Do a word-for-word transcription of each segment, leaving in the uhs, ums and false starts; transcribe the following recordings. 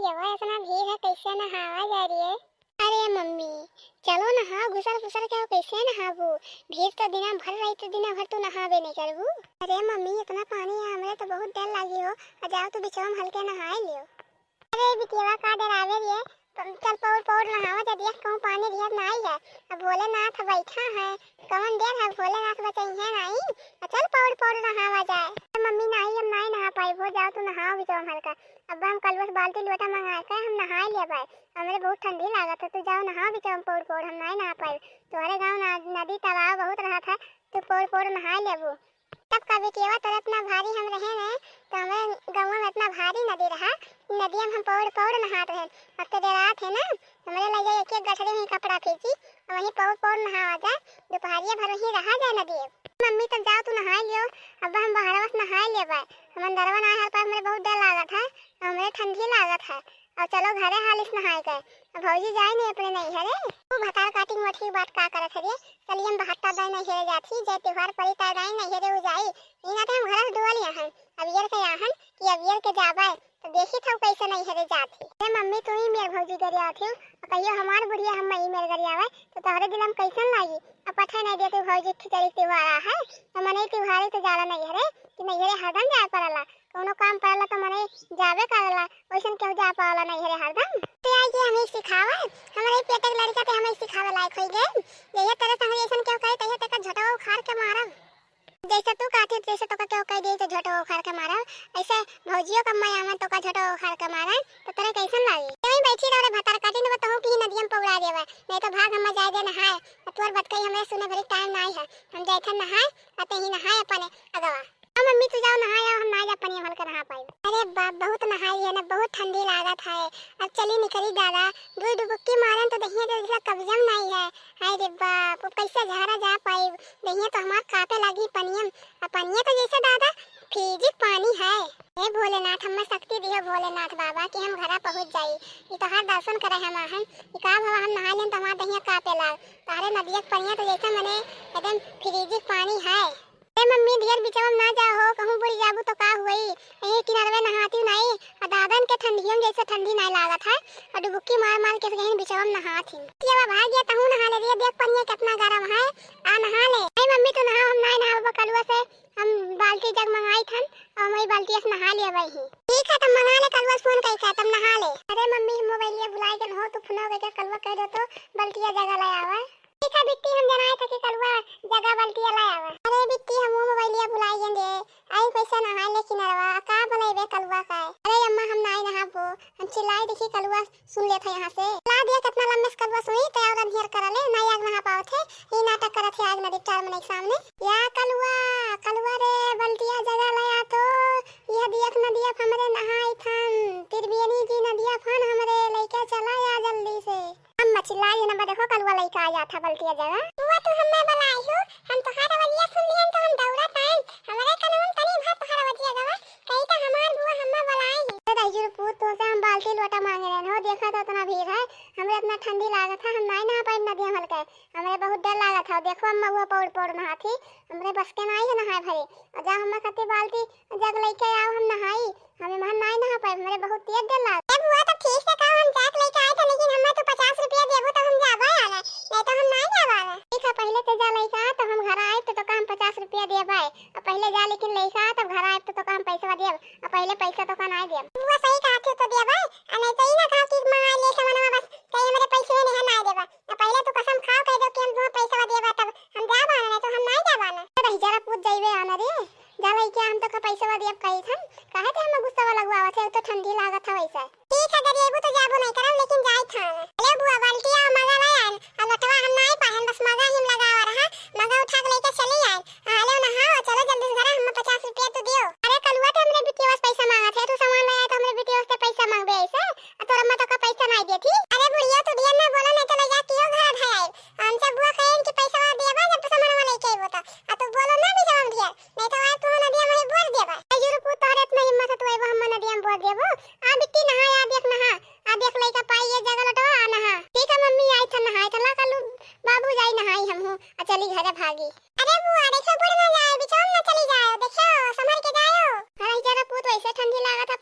केवा इतना भीड़ है, कैसे नहावा जा रही है? अरे मम्मी, चलो नहाओ, घुसर फुसर के हो, कैसे नहाबू? भीड़ तो दिना भर रही तो दिना भर तू नहाबे नहीं करबू। अरे मम्मी, इतना पानी है, हमरे तो बहुत डर लागी हो, आ जाओ तू बिचवा में हल्के नहाए लियो। अरे बिटिया, का डरावे रे? चल पौड़ पौड़ नहावा जा, देख कहूँ पानी रिहत ना आई है। अब भोलेनाथ बैठा है, कौन देर है, भोलेनाथ बचई है नाई। आ चल पौड़ पौड़ नहावा जाए। अरे मम्मी नाई, हम नाई नहा पाई, हो जाओ तू नहाओ बिचवा में हल्का। अब हम कलुआ से बाल्टी लोटा मंगा के हम नहाए लेबै। हमरे बहुत ठंडी लागत है, तू जाओ नहाओ बिचवा में पौड़ पौड़, हम नाई नहा पाई। तुम्हारे गाँव ना-, नदी तालाब बहुत रहत है, तू पौड़ पौड़ नहाए लेबू। तब का बिटिया, तोर इतना भारी हम रहे न, तो हमरे गौवा में इतना भारी नदी रहा, नदिया में हम पौड़ पौड़ नहात रहे। अब तो डरात है ना, हमरे लगे एक एक गठरी में कपड़ा फींची, और वहीं पौड़ पौड़ नहावा जाए, दोपहरिया भर वहीं रहा जाए नदी। मम्मी तब जाओ तू नहाए लियो, अब हम बाहरवा से नहाए लेबै, हम अंदरवा ना हर पाए, हमरे बहुत डर लागत है, हमरे ठंडी लागत है। अब चलो घरे हालिस नहाए के। अब भौजी जाए नहीं अपने नैहरे। तू भतार काटी मोटी बात का करत है रे? चलिए हम बहत्ता दाई नैहरे जात ही, जय त्योहार परी ताई दाई नैहरे उ जाई। ई नाते हम घर से दुआ लिया हन। अब ईयर के आहन कि अब ईयर के जाबे, तो देखी था कैसे नैहरे जात ही। हे मम्मी, तू ही मेर भौजी गरियात ही, और कहियो हमार बुढ़िया हम ही मेर गरियावे, तो तोहरे दिल में कैसन लागी? अब पठे नहीं दे तू भौजी, खिचड़ी त्योहार आ है, तो मने त्योहार ही तो जाला नैहरे, कि नैहरे हरदम जाए पड़ला। कौनो काम पड़ला तो मने जाबे करला, वैसन केहू जा पावला नैहरे हरदम। ते आई के हमें सिखावे, हमरे पेट के लड़का ते हमें सिखावे लायक होई गए। जहिया तेरे संग ऐसन केहू करे, तहिया तेका झोटवा उखाड़ के मारब। जैसे तू कहती, जैसे तोका केहू कह दे तो झोटवा उखाड़ के मारब। ऐसे भौजियो का मैं आवन तोका झोटवा उखाड़ के मारन, तो तेरे कैसन लागी? यहीं बैठी रहो रे भतार काटी, न बताऊँ कि नदिया में पौड़ा देवे, नहीं तो भाग हम जाए दे नहाए। अब तोर बतकई हमरे सुने भरी टाइम नाई है, हम जाए थे नहाए, अते ही नहाए अपने अगवा। हाँ मम्मी, तू जाओ नहाए आओ, हम ना जा पनिया भर के नहा पाई। अरे बाप, बहुत नहाई है ना, बहुत ठंडी लागत है। अब चली निकली दादा, दो डुबकी मारन तो दहिया तो जैसे कब्जम नहीं है। हाय रे बाप, अब कैसे झहरा जा पाई, दहिया तो हमार कांपे लागी पनिया में। अब पनिया तो जैसे दादा फ्रिज पानी है। हे भोलेनाथ, हमें शक्ति दियो भोलेनाथ बाबा कि हम घरा पहुँच जाई। ये तोहार दर्शन करे हम आहन। ये का भवा, हम नहा लेन तो हमार दहिया कांपे लाग। तोहरे नदिया के पनिया तो जैसे मने एकदम फ्रिज पानी है। ए मम्मी, ढेर बिचवा में ना जा हो, कहूँ बुड़ जाबू तो का हुई? यही किनारवे नहाती नाई, आ दादन के ठंडियों में जैसे ठंडी नाई लागत है, और डुबुक्की मार मार के कहीं बिचवा में नहात ही। ये बा भाग गया, तहूँ नहा ले, ये देख पनिया कितना गरम है, आ नहा ले। ए मम्मी, तू नहा, हम नाई नहाबो कलुआ से, हम बाल्टी जग मंगाई थन, और हम वही बाल्टी से नहा ले भाई ही। ठीक है, तब मंगा ले, कलुआ से फोन कई का, तब नहा ले। अरे मम्मी, हम मोबाइलिया भुलाई गन हो, तू फोन कई के कलुआ कह दे तो बाल्टिया जगह ले आवे। ठीक है बिट्टी, हम जनाए था कि कलुआ जगह बाल्टिया ले आवे। अरे बिट्टी, हम वो मोबाइलिया भुलाई गन रे। आई कैसे नहाए ले किनारवा, का बोले बे कलुआ का है? अरे अम्मा, हम नाई नहाबो, हम चिल्लाई देखी कलुआ सुन लेत है यहाँ से। ला दिया कितना लम्बे से कलुआ सुनी, तो और अंधियर करा ले, नाई आग नहा पावत है, ये नाटक करत है आग नदी टार मने के सामने। या कलुआ, कलुआ रे, बाल्टिया जगह ले आ तो, यह दियक नदिया हमरे नहाई थन, त्रिवेणी जी नदिया फन हमरे, लइके चला आ जल्दी से। अम्मा चिल्लाई है ना, बा देखो कलुआ लइका आ जात है बल्टिया जगह। बुआ तू हम्मे बलाई हो, हम तोहार आवाजिया सुन लिहन तो हम दौड़त आइन। हमरे कनवा में तनी भर तोहार आवाजिया गवा, कही तो हमार बुआ हम्मे बलाई ही। अरे दाई जी रे पूत, तोसे हम बाल्टी लोटा मांगे रहन हो, देखा तो इतना भीड़ है, हमरे इतना ठंडी लागत है, हम नाई नहा पाइब नदिया में हल्के, हमरे बहुत डर लागत है। देखो अम्मा वो पौड़ पौड़ नहात ही, हमरे बस के नाई है नहाए भरे, और जा हम्मे खातिर बाल्टी जग लइके आओ, हम नहाई। हमें महन नाई नहा पाए, हमरे बहुत तेज डर लाग। ए बुआ, तो ठीक से कहो, हम जाके लेके आए थे, लेकिन हमें तो पचास रुपया देबो तब हम जाबे आला, नहीं तो हम नाई जाबे आला। ठीक है, पहले तो जा लेके आ, तब हम घर आए तो तोका हम पचास रुपया देबे। अब पहले जा लेकिन लेके आ, तब घर आए तो तोका हम पैसा देब। अब पहले पैसा तोका नाई देब। बुआ सही कहा थे तो देबे, आ नहीं तो ई ना कहा कि मंगा ले सामानवा बस, कहीं हमरे पैसे नहीं है, नाई देबे। अब पहले तू कसम खाओ, कह दो कि हम तुम्हें पैसा देबे तब हम जाबे आला, नहीं तो हम नाई जाबे आला। तो रही जरा पूछ जाइबे आना रे। जा लइके हम तोका पैसवा दियब कही थन, काहे ते हमें गुस्सा लगवावत है, तो ठंडी लागत है वैसे। ठीक है, गरिएबू तो जाबो नहीं करब, लेकिन जाई थन। ले बुआ, बाल्टिया मगा ले आन, आ लोटवा हम नाई पाहन, बस मगा हिम लगावा रहा, मगा उठा के लेके चली आन। आ ले नहाओ, चलो जल्दी से घर, हमें पचास रुपया तो दियो। अरे कलुआ, ते हमरे बिटिया से पैसा मांगत है, तू सामान ले आए तो हमरे बिटिया से पैसा मांगबे ऐसे, आ तोर अम्मा तोका पैसा नाई देती। अरे बुढ़िया, तू ढेर ना बोलो, नहीं तो ले जा कियो घर धराई। हमसे बुआ कहेन कि पैसा देबा जब तू सामान लेके आइबो तो, आ तू बोलो ना भी जवाब दिया। नहीं तो आज तू नदिया में बोर देबा। ए जुरु पूत, तोहरे इतना हिम्मत है, तू अइबो हम नदिया में बोर देबो। आ बिट्टी नहा, आ देख नहा, आ देख लइका पाई ये जगह लटवा, आ नहा। ठीक है मम्मी, आई था नहाए, चला कलू बाबू जाई नहाई हम हूँ, आ चली घरे भागी। अरे बुआ, देखो बुड़ ना जाए, बिचौन ना चली जाए, देखो संभल के जाओ। अरे जरा पूत, वैसे ठंडी लागत है,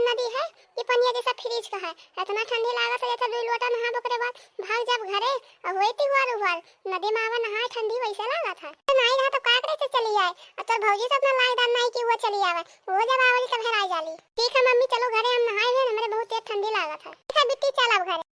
नदी है कि पनिया जैसा फ्रिज का है, इतना ठंडी लागत है, जैसे दुई लोटा नहाब ओकरे बाद भाग जाब घरे। और होई तिहुआर उहुआर, नदी में आवा नहाए, ठंडी वैसे लागत है। तो नाई रहा तो का करे से चली आए, अब तोर भौजी से अपना लाग दान नाई कि वो चली आवे, वो जब आवेली तब हेराई जाली। ठीक है मम्मी, चलो घरे, हम नहाए हुए, हमरे बहुत तेज ठंडी लागत है। ठीक है बिट्टी, चल अब घरे।